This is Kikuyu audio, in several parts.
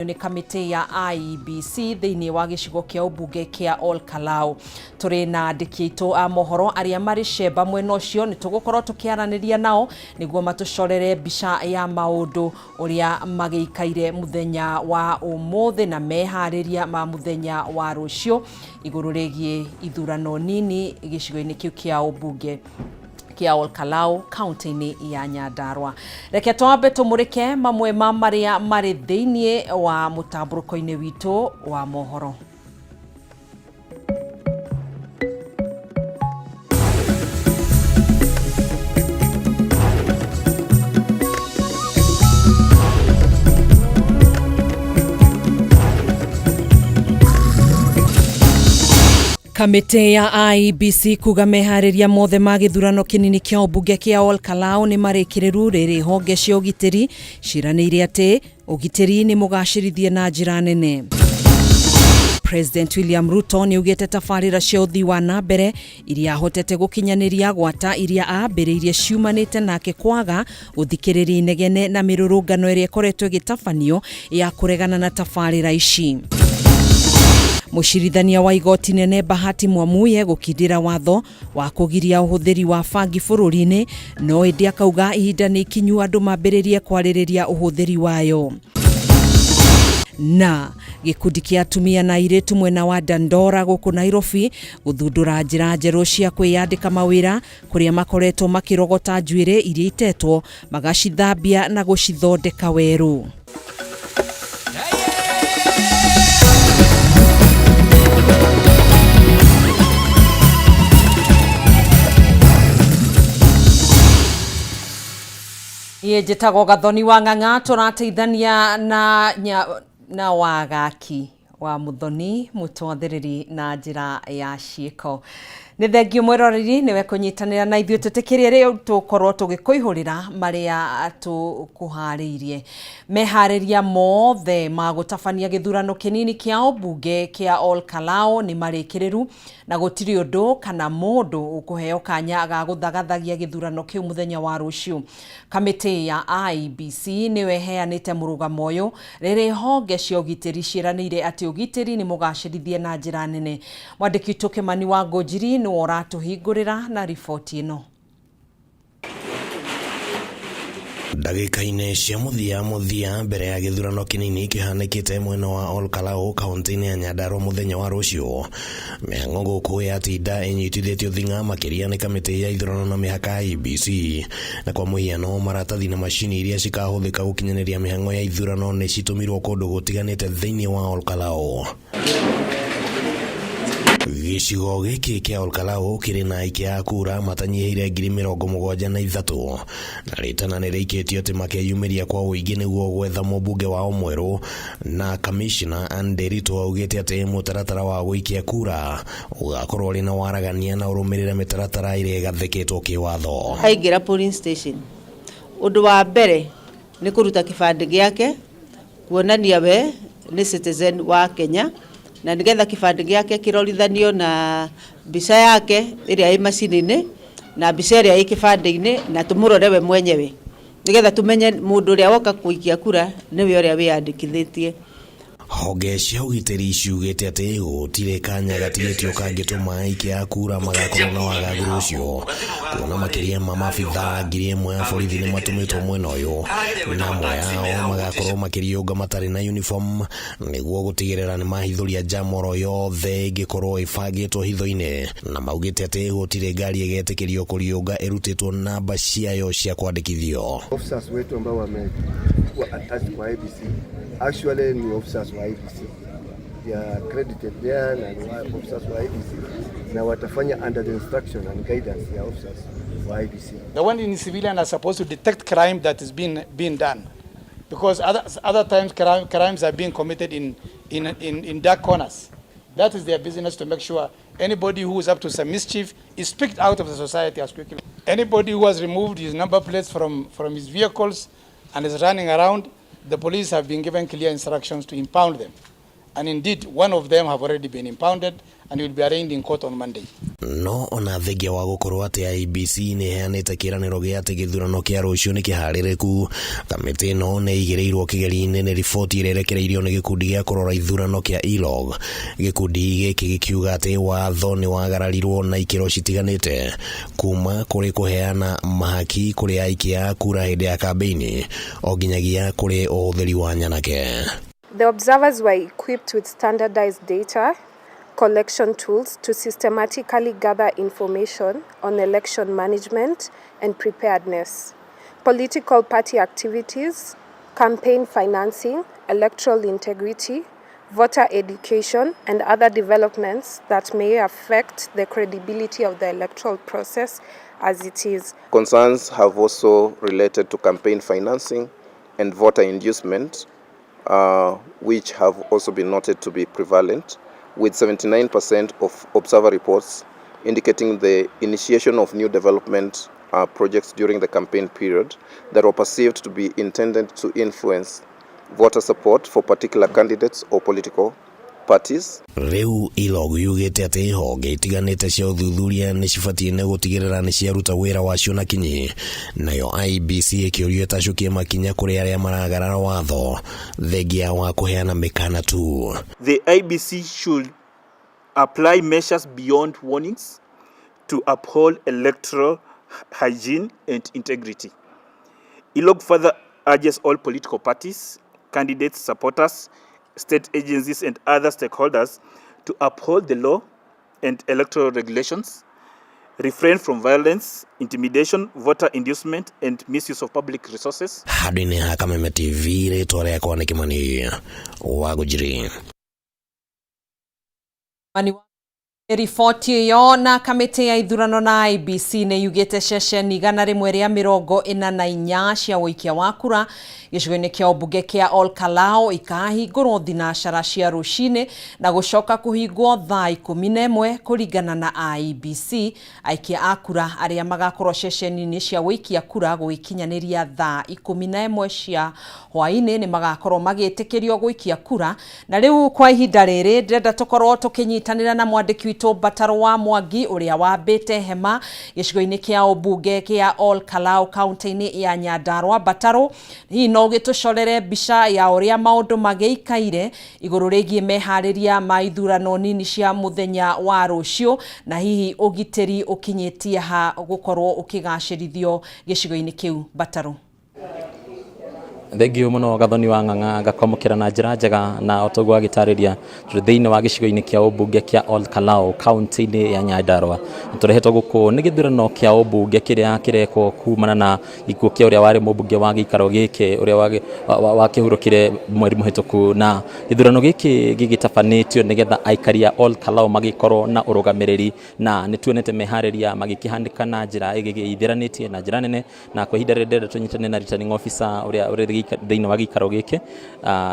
Nĩ kamĩtĩ ya IEBC thĩinĩ wa gĩcigo kĩa ũmbunge kĩa Ol Kalou. Tũrĩ na andĩki aitũ a mohoro arĩa marĩ cemba mwena ũcio, nĩ tũgũkorwo tũkĩaranĩria nao nĩguo matũcorere mbica ya maũndũ ũrĩa magĩikaire mũthenya wa ũmũthĩ na meharĩria ma mũthenya wa rũciũ igũrũ rĩgiĩ ithurano nini gĩcigo-inĩ kĩu kĩa ũmbunge kĩa Ol Kalou kaunti-inĩ ya Nyandarua. Reke twambe tũmũrĩke mamwe ma marĩa marĩ thĩinĩ wa mũtambũrũko-inĩ witũ wa mohoro. Kamĩtĩ ya IEBC kuga meharĩria mothe ma gĩthurano kĩnini kĩa ũmbunge kĩa Ol Kalou nĩ marĩkĩrĩru, rĩrĩ honge cia ũgitĩri ciĩranĩire atĩ ũgitĩri nĩ mũgacĩrithie na njĩra nene. President William Ruto nĩ augĩte tabarĩra cia ũthii wa na mbere iria ahotete gũkinyanĩria gwata iria ambĩrĩirie ciumanĩte nake kwaga gũthikĩrĩria inegene na mĩrũrũngano ĩrĩa ĩkoretwo ĩgĩtabanio ya kũregana na tabarĩra ici. Mũcirithania wa igoti nene Bahati Mwamuye gũkindĩra watho wa kũgiria ũhũthĩri wa bangi bũrũri-inĩ, no ĩndĩ akauga ihinda nĩ ikinyu andũ mambĩrĩrie kwarĩrĩria ũhũthĩri wayo. Na gĩkundi kĩa atumia na airĩtu mwena wa Dandora gũkũ Nairobi gũthundũra njĩra njerũ cia kwĩyandĩka mawĩra kũrĩa makoretwo makĩrogota njuĩrĩ iria itetwo magacithambia na gũcithondeka werũ. Niĩ njĩtagwo Gathoni wa Ng'ang'a, tũrateithania na, na Wagaki wa Muthoni mũtwathĩrĩri na njĩra ya ciĩko. Nĩ thengio mwĩroreri nĩwe kũnyitanĩra na ithuĩ tũtĩkĩrie rĩu tũkorwo tũgĩkũihũrĩra marĩa tũkũharĩirie. Meharĩria mothe ma gũtabania gĩthurano kĩnini kĩa ũmbunge kĩa Ol Kalou nĩ marĩkĩrĩru na gũtirĩ ũndũ kana mũndũ ũkũheo kanya ga gũthagathagia gĩthurano kĩu mũthenya wa rũciũ. Kamĩtĩ ya IEBC nĩyo ĩheanĩte mũrũgamo ũyũ rĩrĩ honge cia ũgitĩri ciĩranĩire atĩ ũgitĩri nĩ mũgacĩrithie na njĩra nene. Mwandĩki witũ Kĩmani wa Ngũnjiri nĩwe ũratũhingũrĩra na riboti ĩno. Ndagĩka-inĩ cia mũthia mũthia mbere ya gĩthurano kĩnini kĩhanĩkĩte mwena wa Ol Kalou kaunti-inĩ ya Nyandarua mũthenya wa rũciũ, mĩhang'o gũkũ yatinda ĩnyitithĩtio thing'a makĩria nĩ kamĩtĩ ya ithurano na mĩhaka IEBC, na kwa mũhiano maratathi na macini iria cikahũthĩka gũkinyanĩria mĩhang'o ya ithurano nĩ citũmirwo kũndũ gũtiganĩte thĩinĩ wa Ol Kalou. Gĩcigo gĩkĩ kĩa Ol Kalou kĩrĩ na aikia a kura matanyihĩire 73,000 na rĩtana nĩ rĩikĩtio atĩ makeyumĩria kwa ũingĩ nĩguo gwetha mũmbunge wao mwerũ, na kamishna Ann Nderitu augĩte atĩ mũtaratara wa gũikia kura ũgakorwo ũrĩ na waragania na ũrũmĩrĩre mĩtaratara ĩrĩa ĩgathĩkĩtwo kĩwatho. Aingĩra polling station, ũndũ wa mbere nĩ kũruta kĩbandĩ gĩake kuonania we nĩ citizen wa Kenya, na nĩgetha kĩbandĩ gĩake kĩrorithanio na mbica yake ĩrĩa ĩ macini-inĩ na mbica ĩrĩa ĩ kĩbandĩ-inĩ, na tũmũrore we mwenyewe nĩgetha tũmenye mũndũ ũrĩa woka gũikia kura nĩwe ũrĩa wĩyandĩkithĩtie. Honge cia ũgitĩri ciugĩte atĩ gũtirĩ kanya gatigĩtio kangĩtũma aikia a kura magakorwo na wagagu rũciũ, kuona makĩria ma maabithaa 1,000 a borithi nĩ matũmĩtwo mwena ũyũ, na amwe ao magakorwo makĩriũnga matarĩ na uniform nĩguo gũtigĩrĩra nĩ mahithũria jam oro yothe ĩngĩkorwo ĩbangĩtwo hitho-inĩ, na maugĩte atĩ gũtirĩ ngari ĩgetĩkĩrio kũriũnga ĩrutĩtwo namba ciayo cia kwandĩkithio. Officers wetu ambao wamekuwa attached kwa IEBC actually ni officers wa IEBC. They are accredited there na ni officers wa IEBC na watafanya under the instruction and guidance ya officers wa IEBC. The one in civilian are supposed to detect crime that is being done, because other times crimes are being committed in dark corners. That is their business, to make sure anybody who is up to some mischief is picked out of the society as quickly. Anybody who has removed his number plates from his vehicles and is running around, the police have been given clear instructions to impound them And indeed, one of them have already been impounded and will be arraigned in court on Monday. No ona thengia wa gũkorwo atĩ IEBC nĩ ĩheanĩte kĩĩranĩro gĩa atĩ gĩthurano kĩa rũciũ nĩ kĩharĩrĩku, kamĩtĩ ĩno nĩ ĩigĩrĩirwo kĩgerio-inĩ nĩ riboti ĩrĩa ĩrekereirio nĩ gĩkundi gĩa kũrora ithurano kĩa ILOG. Gĩkundi gĩkĩ gĩkiuga atĩ watho nĩ wagararirwo na ikĩro citiganĩte kuma kũrĩ kũheana mahaki kũrĩ aikia a kura hĩndĩ ya kambĩini o nginyagia kũrĩ ũhũthĩri wa nyanake. The observers were equipped with standardized data collection tools to systematically gather information on election management and preparedness, political party activities, campaign financing, electoral integrity, voter education, and other developments that may affect the credibility of the electoral process as it is. Concerns have also related to campaign financing and voter inducement, which have also been noted to be prevalent, with 79% of observer reports indicating the initiation of new development projects during the campaign period that were perceived to be intended to influence voter support for particular candidates or political parties. Rĩu ILOG yugĩte atĩ honge itiganĩte cia ũthuthuria nĩ cibatiĩ nĩ gũtigĩrĩra nĩ ciaruta wĩra wacio na kinyi, nayo IEBC ĩkĩũrio ĩtacũkie makinya kũrĩ arĩa maragarara watho thengia wa kũheana mĩkana tu. The IEBC should apply measures beyond warnings to uphold electoral hygiene and integrity. ILOG further urges all political parties, candidates, supporters, state agencies, and other stakeholders to uphold the law and electoral regulations, refrain from violence, intimidation, voter inducement, and misuse of public resources. Handũ-inĩ ha Kameme TV, rĩtwa rĩakwa nĩ Kĩmani wa Ngũnjiri. Riboti ĩyo na kamĩtĩ ya ithurano na IEBC nĩ yugĩte ceceni 144 cia ũikia wa kura gĩcigo-inĩ kĩa ũmbunge kĩa Ol Kalou ikahingũrwo thinacara cia rũcinĩ na gũcoka kũhingwo thaa 11 kũringana na IEBC. Aikia a kura arĩa magakorwo ceceni-inĩ cia gũikia kura gũgĩkinyanĩria thaa 11 cia hwaĩ-inĩ nĩ magakorwo magĩtĩkĩrio gũikia kura. Na rĩu kwa ihinda rĩrĩ ndĩrenda tũkorwo tũkĩnyitanĩra na mwandĩki witũ Mbataro wa Mwangi ũrĩa wambĩte hema gĩcigo-inĩ kĩa ũmbunge kĩa Ol Kalou kaunti-inĩ ya Nyandarua. Mbataro, hihi no ũgĩtũcorere mbica ya ũrĩa maũndũ magĩikaire igũrũ rĩgiĩ meharĩria ma ithurano nini cia mũthenya wa rũciũ, na hihi ũgitĩri ũkinyĩtie ha gũkorwo ũkĩgacĩrithio gĩcigo-inĩ kĩu? Mbataro. Thengio muno Gathoni wa Ng'ang'a, ngakwamũkĩra na njĩra njega na otoguo agĩtarĩria tũrĩ thĩinĩ wa gĩcigo-inĩ kĩa ũmbunge kĩa Ol Kalou kaunti-inĩ ya Nyandarua. Tũrehetwo gũkũ nĩ gĩthurano kĩa ũmbunge kĩrĩa kĩrekwo kumana na gĩkuũ kĩa ũrĩa warĩ mũmbunge wa gĩikaro gĩkĩ ũrĩa wakĩhurũkire mweri mũhĩtũku, na gĩthurano gĩkĩ gĩgĩtabanĩtio nĩgetha aikari a Ol Kalou magĩkorwo na ũrũgamĩrĩri, na nĩ tuonete meharĩria magĩkĩhanĩka na njĩra ĩgĩithĩranĩtie na njĩra nene. Na kwa ihinda rĩrĩ ndĩrenda tũnyitane na returning officer ũrĩa ũrĩ thĩinĩ wa gĩikaro gĩkĩ,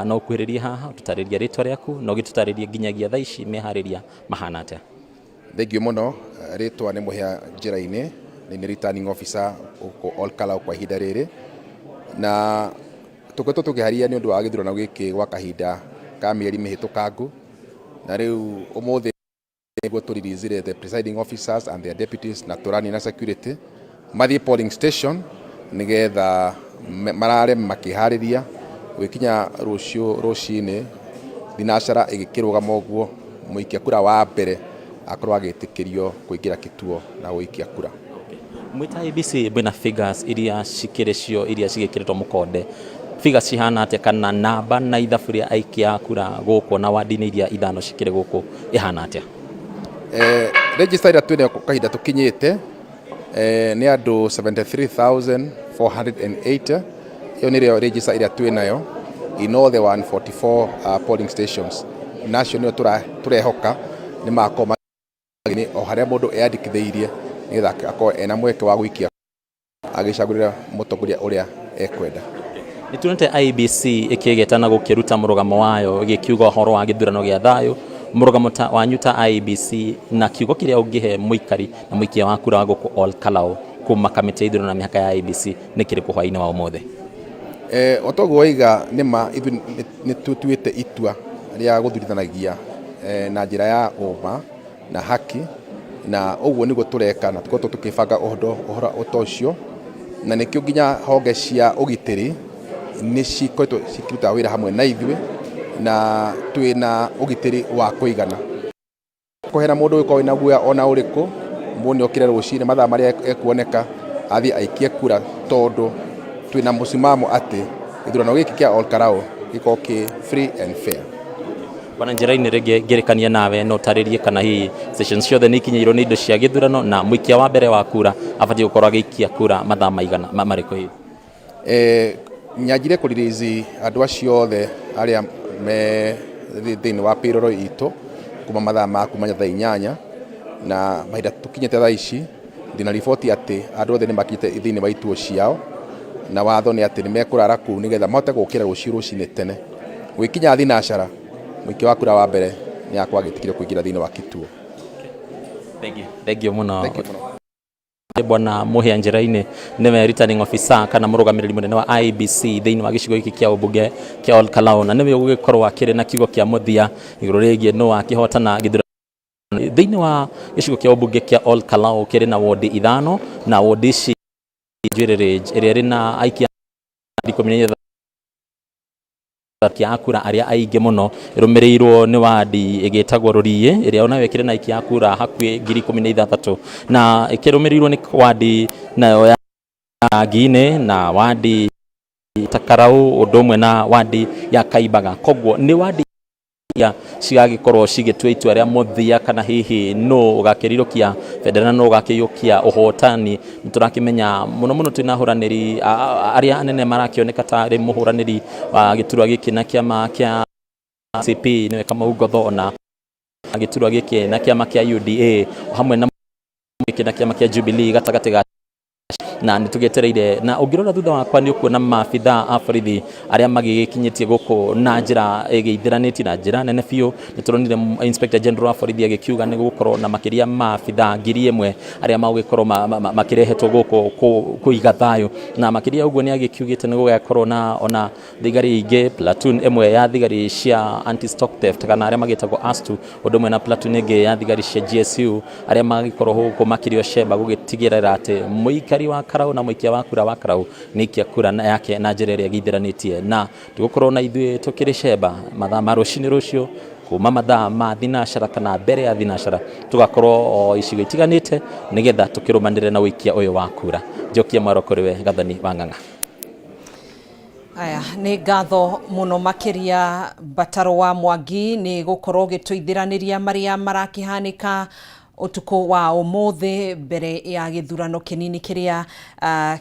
no ũkuhĩrĩrie haha ũtũtarĩrie rĩtwa rĩaku na ũgĩtũtarĩrie nginyagia thaa ici meharĩria mahana atĩa. Thengio mũno, rĩtwa nĩ Mũhĩa Njĩra-inĩ, nĩ returning officer gũkũ Ol Kalou kwa ihinda rĩrĩ, na tũkoretwo tũkĩharĩria nĩ ũndũ wa gĩthurano gĩkĩ gwa kahinda ka mĩeri mĩhĩtũkangu, na rĩu ũmũthĩ nĩguo tũ the presiding officers and their deputies na tũrani na security mathiĩ polling station nĩgetha marare makĩharĩria gũgĩkinya rũciũ rũcinĩ thinacara ĩgĩkĩrũgama ũguo mũikia kura wa mbere akorwo agĩtĩkĩrio kũingĩra kĩtuo na gũikia kura. Mwĩta IEBC mwĩna figures iria cikĩrĩ cio iria cigĩkĩrĩtwo mũkonde, figures cihana atĩa kana namba na ithabu rĩa aikia a kura gũkũ na wandi-inĩ iria ithano cikĩrĩ gũkũ ĩhana atĩa? Register ĩrĩa twĩnayo kahinda tũkinyĩte nĩ andũ 73,480. Ĩyo nĩrĩo register ĩrĩa twĩnayo in all the 144 polling stations, na acio nĩo tũrehoka nĩ magakorwo o harĩa mũndũ eyandĩkithĩirie nĩgetha akorwo ena mweke wa gũikia agĩcagũrĩra mũtongoria ũrĩa ekwenda. Nĩ tuonete IEBC ĩkĩgeta na gũkĩruta mũrũgamo wayo ĩgĩkiuga ũhoro wa gĩthurano gĩa thayũ, mũrũgamo ta wanyu ta IEBC na kiugo kĩrĩa ũngĩhe mũikari na mũikia wa kura wa gũkũ Ol Kalou kuma kamĩtĩ ya ithurano na mĩhaka ya IEBC nĩ kĩrĩkũ hwaĩ-inĩ wa ũmũthĩ? O toguo waiga, nĩ ma ithuĩ nĩ tũtuĩte itua rĩa gũthurithanagia na njĩra ya ũma na haki, na ũguo nĩguo tũreka na tũkoretwo tũkĩbanga ũhoro ta ũcio, na nĩkĩo nginya honge cia ũgitĩri nĩ cikoretwo cikĩruta wĩra hamwe na ithuĩ na twĩna ũgitĩri wa kũigana. Kũhena mũndũ ũgĩkorwo wĩna guoya ona ũrĩkũ, mũndũ nĩ okire rũcinĩ mathaa marĩa ekuoneka athiĩ aikie kura, tondũ twĩna mũsimamo atĩ gĩthurano gĩkĩ kĩa Ol Kalou gĩkorwo kĩ free and fair. Bwana Njĩra-inĩ rĩngĩ ngĩrĩkania nawe no ũtarĩrie kana hihi station ciothe nĩ ikinyĩirwo nĩ indo cia gĩthurano na mũikia wa mbere wa kura abatiĩ gũkorwo agĩikia kura mathaa maigana marĩkũ hihi? Nyanjire kũ release andũ acio othe arĩa me thĩinĩ wa payroll itũ kuma mathaa ma kuma thaa 8 na mahinda tũkinyĩte thaa ici ndĩna riboti atĩ andũ othe nĩ makinyĩte thĩinĩ wa ituo ciao, na watho nĩ atĩ nĩ mekũrara kũu nĩgetha mahote gũkĩra rũciũ rũcinĩ tene. Gwĩkinya thinacara mũikia wa kura wa mbere nĩ akorwo agĩtĩkĩrio kũingĩra thĩinĩ wa kituo. Thank you. Thank you mũno. Thank you mũno. Bwana Mũhĩa Njĩra-inĩ nĩwe returning officer kana mũrũgamĩrĩri mũnene wa IEBC thĩinĩ wa gĩcigo gĩkĩ kĩa ũmbunge kĩa Ol Kalou, na nĩwe ũgũgĩkorwo akĩrĩ na kiugo kĩa mũthia igũrũ rĩgiĩ nũ akĩhotana gĩthurano thĩinĩ wa gĩcigo kĩa ũmbunge kĩa Ol Kalou. Kĩrĩ na wondi 5, na wondi ici Njuĩrĩ Ridge ĩrĩa ĩrĩ na aikia 16 a kura arĩa aingĩ mũno, ĩrũmĩrĩirwo nĩ wadi ĩgĩtagwo Rũriĩ ĩrĩa onayo ĩkĩrĩ na aikia a kura hakuhĩ 16,000, na ĩkĩrũmĩrĩirwo nĩ wadi nayo ya Rangi-inĩ na wadi Takarau ũndũ ũmwe na wadi ya Kaimbaga. Koguo nĩ wadi cigagĩkorwo cigĩtua itua rĩa mũthia kana hihi nũ ũgakĩrirũkia bendera na nũ ũgakĩiyũkia ũhotani. Nĩ tũrakĩmenya mũno mũno twĩna ahũranĩri arĩa anene marakĩoneka tarĩ mũhũranĩri wa gĩturwa gĩkĩ na kĩama kĩa CP nĩwe Kamau Ngotho, ona gĩturwa gĩkĩ na kĩama kĩa UDA hamwe na gĩkĩ na kĩama kĩa Jubilee gatagatĩ ga, na nĩ tũgĩetereire. Na ũngĩrora thutha wakwa nĩ ũkuona maabitha a borithi arĩa magĩgĩkinyĩtie gũkũ na njĩra ĩgĩithĩranĩtie na njĩra nene biũ. Nĩ tũronire Inspector General wa borithi agĩkiuga nĩ gũgũkorwo na makĩria ma maabitha 1000 arĩa magũgĩkorwo makĩrehetwo gũkũ kũiga thayũ, na makĩria ũguo nĩ agĩkiugĩte nĩ gũgakorwo na ona thigari ingĩ, platoon ĩmwe ya thigari cia anti stock theft kana arĩa magĩtagwo ASTU, ũndũ ũmwe na platoon ĩngĩ ya thigari cia GSU arĩa magĩkorwo gũkũ makĩrio cemba gũgĩtigĩrĩra atĩ mũikari wa Karau na mũikia wa kura wa Karau nĩ aikia kura yake na njĩra ĩrĩa ĩgĩithĩranĩtie. Na tũgũkorwo na ithuĩ tũkĩrĩ cemba mathaa ma rũcinĩ rũciũ kuma mathaa ma thinacara kana mbere ya thinacara, tũgakorwo o icigo itiganĩte nĩgetha tũkĩrũmanĩre na ũikia ũyũ wa kura. Njokia mwaro kũrĩ we Gathoni wa Ng'ang'a. Aya nĩ ngatho mũno makĩria Mbataro wa Mwangi nĩ gũkorwo ũgĩtũithĩranĩria marĩa marakĩhanĩka ũtukũ wa ũmũthĩ mbere ya gĩthurano kĩnini kĩrĩa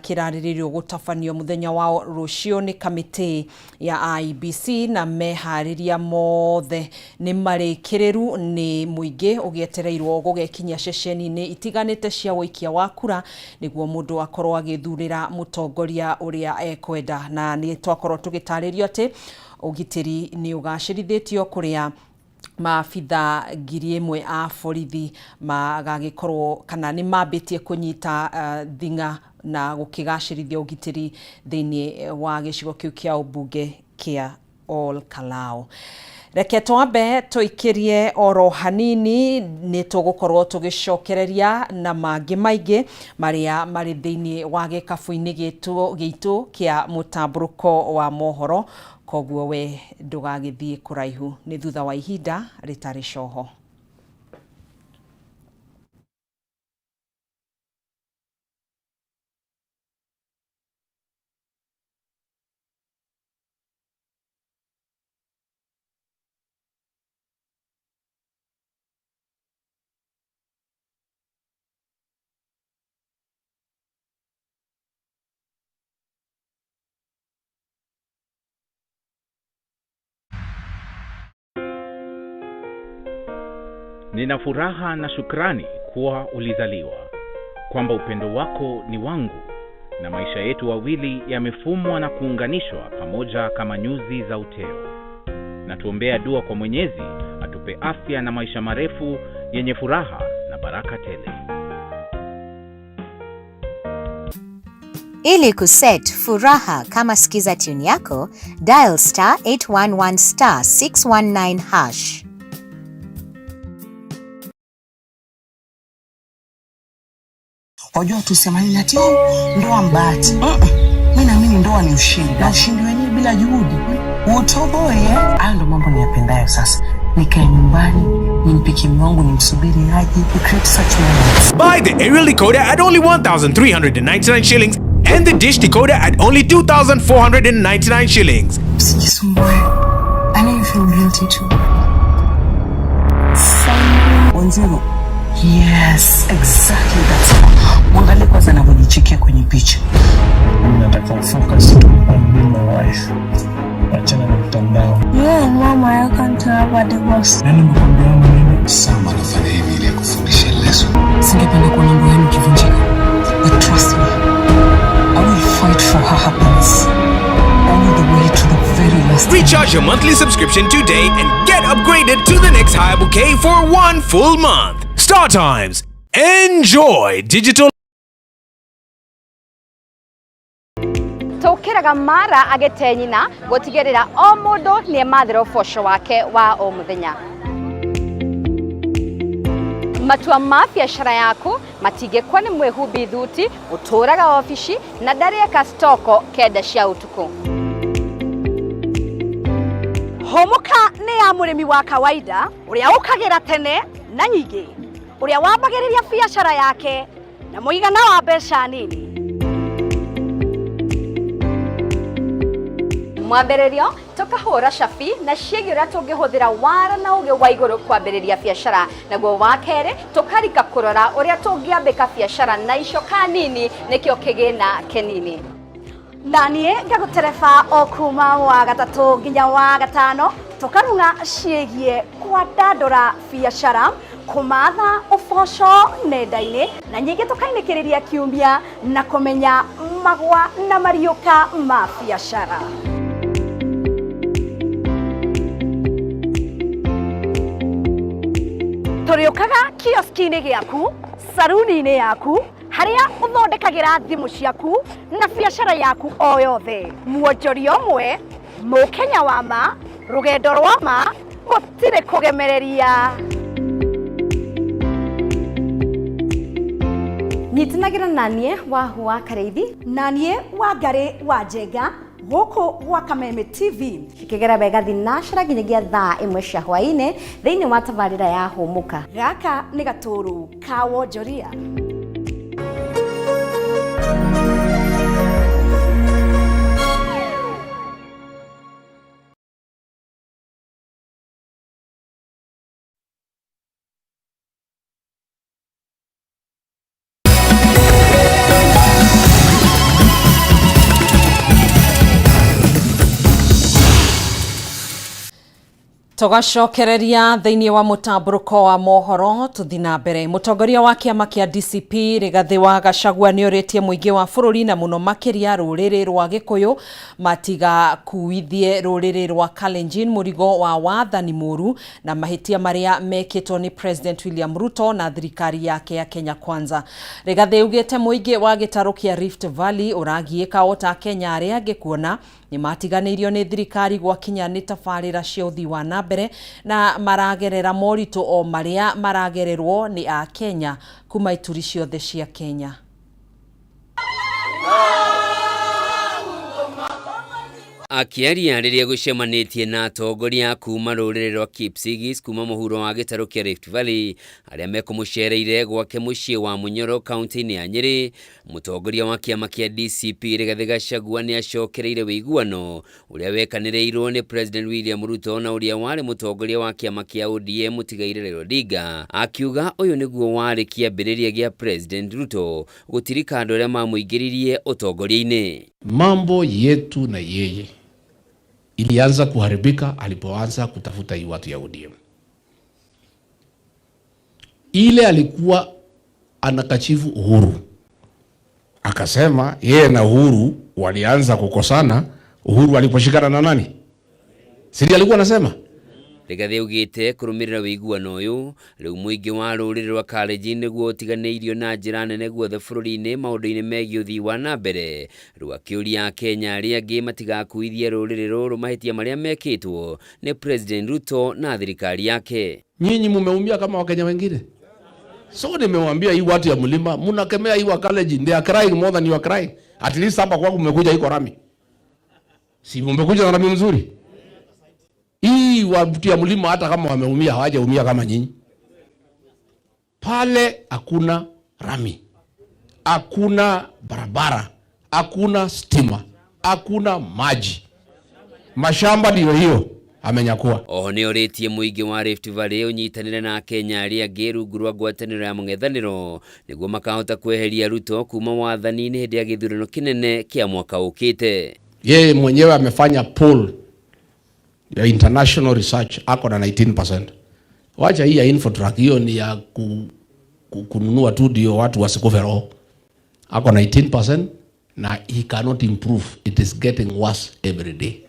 kĩrarĩrĩrio gũtabanio mũthenya wa rũciũ nĩ kamĩtĩ ya IEBC, na meharĩria mothe nĩ marĩkĩrĩru, nĩ mũingĩ ũgĩetereirwo gũgekinyia ceceni-inĩ itiganĩte cia ũikia wa kura nĩguo mũndũ akorwo agĩthurĩra mũtongoria ũrĩa ekwenda. Na nĩ twakorwo tũgĩtarĩrio atĩ ũgitĩri nĩ ũgacĩrithĩtio kũrĩa maabitha 1000 a borithi magagĩkorwo kana nĩ mambĩtie kũnyita thing'a na gũkĩgacĩrithia ũgitĩri thĩinĩ wa gĩcigo kĩu kĩa ũmbunge kĩa Ol Kalou. Reke twambe tũikĩrie oro hanini, nĩ tũgũkorwo tũgĩcokereria na mangĩ maingĩ marĩa marĩ thĩinĩ wa gĩkabu-inĩ gitũ kĩa mũtambũrũko wa mohoro, koguo we ndũgagĩthiĩ kũraihu, nĩ thutha wa ihinda rĩtarĩ coho. Nina furaha na shukrani kuwa ulizaliwa, kwamba upendo wako ni wangu na maisha yetu wawili yamefumwa na kuunganishwa pamoja kama nyuzi za uteo. Na tuombea dua kwa Mwenyezi atupe afya na maisha marefu yenye furaha na baraka tele. Ili kuset Furaha kama skiza tune yako, dial star 811 star 619 hash. Wajua tusema nini ati oh, ndoa mbahati. Mimi naamini ndoa ni ushindi, na ushindi wenyewe bila juhudi utoboe. Hayo ndo mambo niyapendayo sasa. Nikae nyumbani nimpikie mume wangu, nimsubiri aje, we create such moments. Buy the aerial decoder at only 1,399 shillings and the dish decoder at only 2,499 shillings. Usijisumbue. I know you feel guilty too. 10. Yes, exactly that's it. Mwangalie kwanza anavyojichekia kwenye picha. Mimi nataka focus tu on being my wife. Achana na mtandao. Yeah, mama, I can't have a divorce. Nani mkwambia maneno? Sam anafanya hivi ili akufundishe lesson. Singependa kuona ndoa yenu ikivunjika. But trust me, I will fight for her happiness. All the way to the very last. Recharge your monthly subscription today and get upgraded to the next higher bouquet for one full month. Star Times. Enjoy digital. Tũkĩraga mara agĩte nyina gũtigĩrĩra o mũndũ nĩ emathĩra ũboco wake wa o mũthenya. Matua ma biacara yaku matingĩkwo nĩ mwĩhumbi thuti ũtũraga obici na ndarĩeka stoko 9 cia ũtukũ. Hũmũka nĩ ya mũrĩmi wa kawaida ũrĩa ũkagĩra tene na nyingĩ, ũrĩa wambagĩrĩria biacara yake na mũigana wa mbeca nini. Mwambĩrĩrio tũkahũra cabi na ciĩgiĩ ũrĩa tũngĩhũthĩra wara na ũgĩ wa igũrũ kwambĩrĩria biacara, naguo wa kerĩ tũkarika kũrora ũrĩa tũngĩambĩka biacara na icoka nini nĩkĩo kĩgĩna kĩnini. Na niĩ ngagũtereba o kuma wa gatatũ nginya wa gatano tũkarung'a ciĩgiĩ kwandandũra biacara, kũmatha ũboco nenda-inĩ na nyingĩ tũkainĩkĩrĩria kiumia na kũmenya magwa na mariũka ma biacara. Tũrĩũkaga kioski-inĩ gĩaku, saruni-inĩ yaku, harĩa ũthondekagĩra thimũ ciaku na biacara yaku o yothe. Mwonjoria ũmwe, mũkenya wa ma, rũgendo rwa ma, gũtirĩ kũgemereria. Nyitanagĩra na niĩ Wahu wa Karĩithi na niĩ Wangarĩ wa Njenga gũkũ gwa Kameme TV. Cikĩgera wega thinacara nginyagia thaa 1 cia hwaĩ-inĩ thĩinĩ wa tabarĩra ya Hũmũka. Gaka nĩ gatũrũ ka wonjoria. Tũgacokereria thĩinĩ wa mũtambũrũko wa mohoro tũthi na mbere. Mũtongoria wa kĩama kĩa DCP Rigathĩ wa Gachagua nĩorĩtie mũingĩ wa bũrũri na mũno makĩria rũrĩrĩ rwa Gĩkũyũ matigakuithie rũrĩrĩ rwa Kalenjin mũrigo wa wathani mũru na mahĩtia marĩa mekĩtwo nĩ President William Ruto na thirikari yake ya Kenya Kwanza. Rigathĩ augĩte mũingĩ wa gĩtarũ kĩa Rift Valley ũragiĩka o ta Kenya arĩa angĩ kuona nĩ matiganĩirio nĩ thirikari gwakinya nĩ tabarĩra cia ũthii wa na mbere na maragerera moritũ o marĩa maragererwo nĩ a Kenya kuma ituri ciothe cia Kenya. Akĩaria rĩrĩa gũcemanĩtie na atongoria kuma rũrĩrĩ rwa Kipsigis kuma mũhuro wa gĩtarũ kĩa Rift Valley arĩa mekũmũcereire gwake mũciĩ wa Munyoro kaunti-inĩ ya Nyĩrĩ, mũtongoria wa kĩama kĩa DCP Rigathĩ Gachagua nĩ acokereire wĩiguano ũrĩa wekanĩrĩirwo nĩ President William Ruto na ũrĩa warĩ mũtongoria wa kĩama kĩa ODM Mũtigairĩ Raila Odinga, akiuga ũyũ nĩguo warĩ kĩambĩrĩria gĩa President Ruto gũtirika andũ arĩa mamũingĩririe ũtongoria-inĩ. Mambo yetu na yeye ilianza kuharibika alipoanza kutafuta hii watu ya ODM. Ile alikuwa anakachifu Uhuru, akasema yeye na Uhuru walianza kukosana Uhuru aliposhikana na nani? Si alikuwa anasema Rigathi augĩte kũrũmĩrĩra ũiguano ũyũ rĩu mũingĩ wa rũrĩrĩ rwa Kalenjin nĩguo ũtiganĩirio na njĩra nene guothe bũrũri-inĩ maũndũ-inĩ megiĩ ũthii wa na mbere. Rĩu akĩũria Akenya arĩa angĩ matigakuithie rũrĩrĩ rũrũ mahĩtia marĩa mekĩtwo nĩ President Ruto na thirikari yake. Nyinyi mumeumia kama Wakenya wengine. So nimewambia hii watu ya mlima, mnakemea hii wa Kalenjin, they are crying more than you are crying. At least hapa kwangu mmekuja iko rami. Si mmekuja na rami mzuri? Hii watu ya mlima hata kama wameumia hawajaumia kama nyinyi. Pale hakuna rami, hakuna barabara, hakuna stima, hakuna maji. Mashamba ndio hiyo amenyakua. Oho nĩ orĩtie mũingĩ wa Rift Valley ũnyitanĩre na Akenya arĩa angĩ rungu rwa ngwatanĩro ya mũng'ethanĩro nĩguo makahota kweheria Ruto kuma wathani-inĩ hĩndĩ ya gĩthurano kĩnene kĩa mwaka ũkĩte. Yeye mwenyewe amefanya poll ya international research ako na 19%. Wacha hii ya Infotrack, hiyo ni ya kununua tu ndio watu wasikufe roho. Ako 19% na he cannot improve, it is getting worse every day.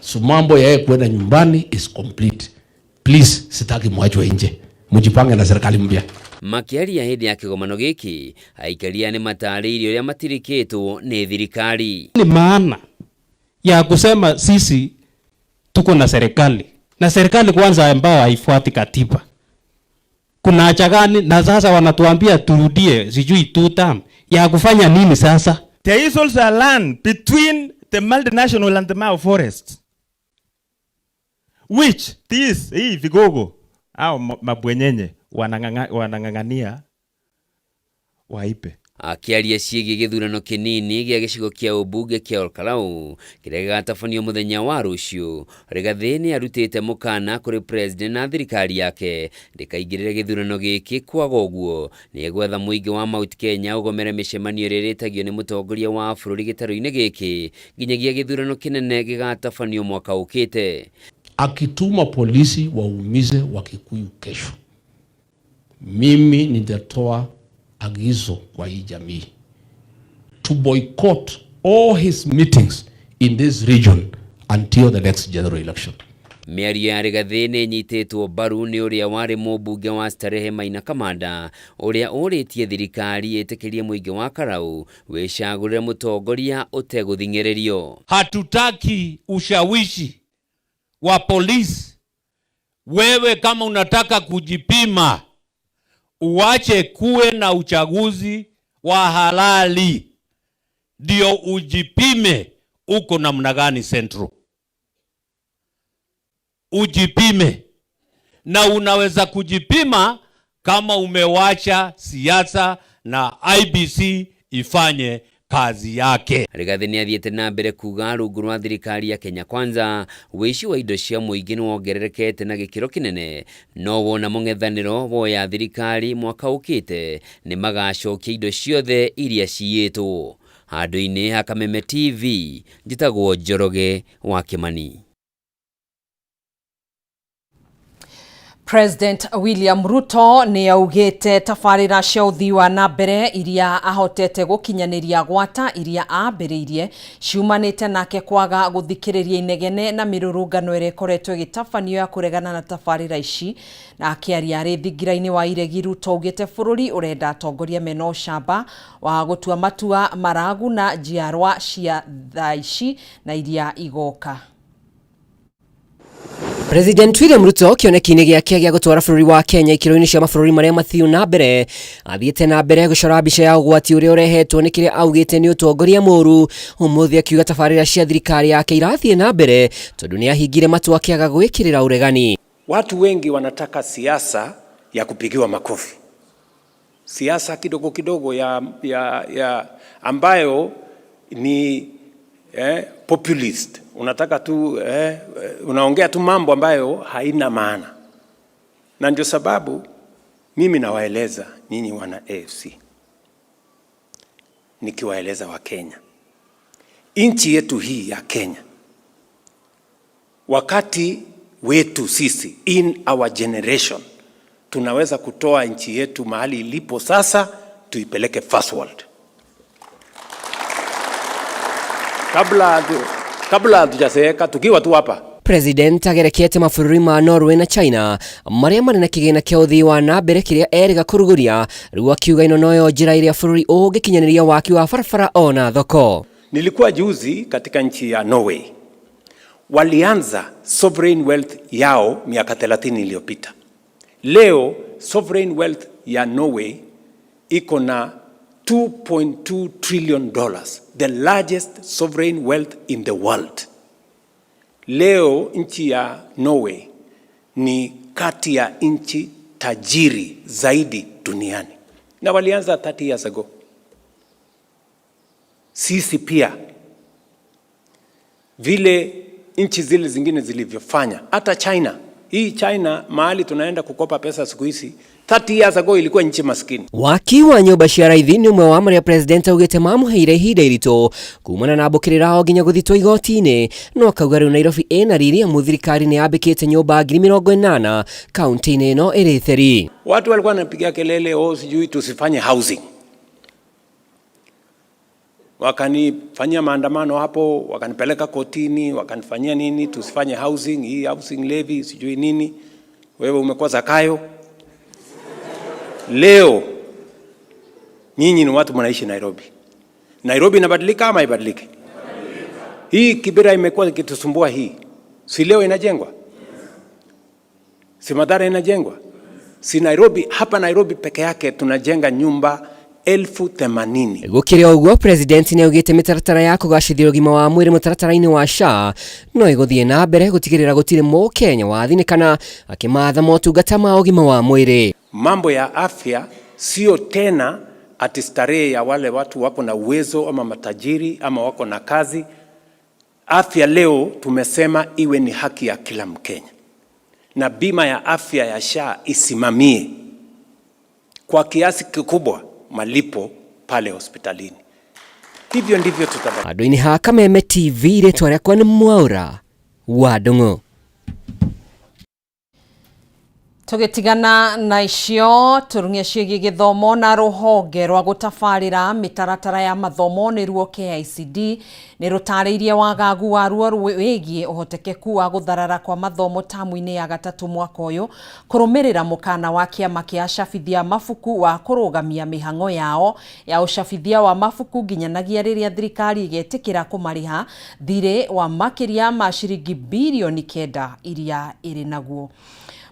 So mambo ya yeye kwenda nyumbani is complete. Please, sitaki mwachwe nje, mjipange na serikali mpya. Makĩaria hĩndĩ ya kĩgomano gĩkĩ, aikaria nĩ matarĩirie ũrĩa matirikĩtwo nĩ thirikari. Ni maana ya kusema sisi tuko na serikali, na serikali kwanza ambayo haifuati katiba. Kuna haja gani? Na sasa wanatuambia turudie sijui two term ya kufanya nini sasa? There is also a land between the multinational and the Mau Forest, which this hii vigogo au mabwenyenye wanang'ang'ania waipe. Akĩaria ciĩgiĩ gĩthurano kĩnini gĩa gĩcigo kĩa ũmbunge kĩa Olkalau kĩrĩa gĩgatabanio mũthenya wa rũciũ, Rigathi nĩ arutĩte mũkana kũrĩ president na thirikari yake ndĩkaingĩrĩre gĩthurano gĩkĩ, kwaga ũguo nĩ egwetha mũingĩ wa Mount Kenya ũgomere mĩcemanio ĩrĩa ĩrĩtagio nĩ mũtongoria wa bũrũri gĩtarũ-inĩ gĩkĩ nginyagia gĩthurano kĩnene gĩgatabanio mwaka ũkĩte. Akituma polisi waumize Wakikuyu kesho, mimi nitatoa agizo kwa hii jamii to boycott all his meetings in this region until the next general election. Mĩario ya Rigathi nĩ ĩnyitĩtwo mbaru nĩ ũrĩa warĩ mũmbunge wa Starehe Maina Kamanda ũrĩa ũrĩtie thirikari ĩtĩkĩrie mũingĩ wa Karau wĩcagũrĩre mũtongoria ũtegũthing'ĩrĩrio. Hatutaki ushawishi wa polisi. Wewe kama unataka kujipima, uache kuwe na uchaguzi wa halali ndio ujipime uko namna gani Central. Ujipime, na unaweza kujipima kama umewacha siasa na IBC ifanye kazi yake. Rigathi nĩ athiĩte na mbere kuga rungu rwa thirikari ya Kenya Kwanza wĩici wa indo cia mũingĩ nĩ wongererekete na gĩkĩro kĩnene, no wona mũng'ethanĩro woya thirikari mwaka ũkĩte nĩ magacokia indo ciothe iria ciyĩtwo. Handũ-inĩ ha Kameme TV, njĩtagwo Njoroge wa Kĩmani. President William Ruto nĩ augĩte tabarĩra cia ũthii wa na mbere iria ahotete gũkinyanĩria gwata iria ambĩrĩirie ciumanĩte nake kwaga gũthikĩrĩria inegene na mĩrũrũngano ĩrĩa ĩkoretwo ĩgĩtabanio ya kũregana na tabarĩra ici. Na akĩaria arĩ thingira-inĩ wa iregi, Ruto augĩte bũrũri ũrenda atongoria mena ũcamba wa gũtua matua maraguna njiarwa cia thaa ici na iria igoka. President William Ruto kĩoneki-inĩ gĩake gĩa gũtwara bũrũri wa Kenya ikĩro-inĩ cia mabũrũri marĩa mathiu na mbere athiĩte na mbere gũcora mbica ya ũgwati ũrĩa ũrehetwo nĩ kĩrĩa augĩte nĩ ũtongoria mũru. Ũmũthĩ akiuga tabarĩra cia thirikari yake irathiĩ na mbere tondũ nĩ ahingire matua akĩaga gwĩkĩrĩra ũregani. Watu wengi wanataka siasa ya kupigiwa makofi, siasa kidogo kidogo ya ambayo ni populist. Unataka tu unaongea tu mambo ambayo haina maana, na ndio sababu mimi nawaeleza nyinyi wana AFC, nikiwaeleza wa Kenya, nchi yetu hii ya Kenya, wakati wetu sisi, in our generation, tunaweza kutoa nchi yetu mahali ilipo sasa tuipeleke first world. Kabla hatujazeeka tukiwa tu hapa. President agerekete mabũrũri ma Norway na China marĩa marĩ na kĩgĩna kĩa ũthii wa na mbere kĩrĩa erĩga kũrugũria, rĩu akiuga ĩno noyo njĩra ĩrĩa bũrũri ũngĩkinyanĩria waki wa barabara ona thoko. Nilikuwa juzi katika nchi ya Norway. Walianza sovereign wealth yao miaka 30 iliyopita. Leo sovereign wealth ya Norway iko na $2.2 trillion, the largest sovereign wealth in the world. Leo nchi ya Norway ni kati ya nchi tajiri zaidi duniani, na walianza 30 years ago. Sisi pia vile nchi zile zingine zilivyofanya, hata China hii China mahali tunaenda kukopa pesa siku hizi, 30 years ago ilikuwa nchi maskini. Waki wa nyũmba cia raithi nĩ ũmwe wa marĩa president augĩte mamũheire ihinda iritũ kumana na mbũkĩrĩra o nginya gũthitwo igoti-inĩ, no akauga rĩu Nairobi ĩna riri amu thirikari nĩ yambĩkĩte nyũmba 80,000 kaunti-inĩ ĩno ĩrĩ theri. Watu walikuwa wanapiga kelele, oh, sijui tusifanye housing, wakanifanyia maandamano hapo, wakanipeleka kotini, wakanifanyia nini, tusifanye housing, hii housing levy sijui nini. Wewe umekuwa Zakayo. Leo nyinyi ni watu mnaishi Nairobi. Nairobi inabadilika ama haibadiliki? Hii Kibera imekuwa ikitusumbua hii, si leo inajengwa? Si Mathare inajengwa? Si Nairobi, hapa Nairobi peke yake tunajenga nyumba 80,000. Gũkĩrĩ ũguo, president nĩ augĩte mĩtaratara ya kũgacĩrithia ũgima wa mwĩrĩ mũtaratara-inĩ wa SHA no ĩgũthiĩ na mbere gũtigĩrĩra gũtirĩ mũkenya wathinĩkana akĩmatha motungata ma ũgima wa mwĩrĩ. Mambo ya afya sio tena ati starehe ya wale watu wako na uwezo ama matajiri ama wako na kazi. Afya leo tumesema iwe ni haki ya kila Mkenya, na bima ya afya ya SHA isimamie kwa kiasi kikubwa malipo pale hospitalini. Hivyo ndivyo tutabadilika. Handũ-inĩ ha Kameme TV, rĩtwa rĩakwa nĩ Mwaũra wa Ndung'u. Tũgĩtigana na icio tũrung'e ciĩgiĩ gĩthomo na rũhonge rwa gũtabarĩra mĩtaratara ya mathomo nĩruo KICD nĩ rũtarĩirie wagagu waruo wĩgiĩ ũhotekeku wa gũtharara kwa mathomo tamu-inĩ ya gatatũ mwaka ũyũ kũrũmĩrĩra mũkana wa kĩama kĩa acabithia mabuku wa kũrũgamia mĩhang'o yao ya ũcabithia wa mabuku nginyanagia rĩrĩa thirikari ĩgetĩkĩra kũmarĩha thirĩ wa makĩria ma ciringi birioni 9 iria ĩrĩ naguo.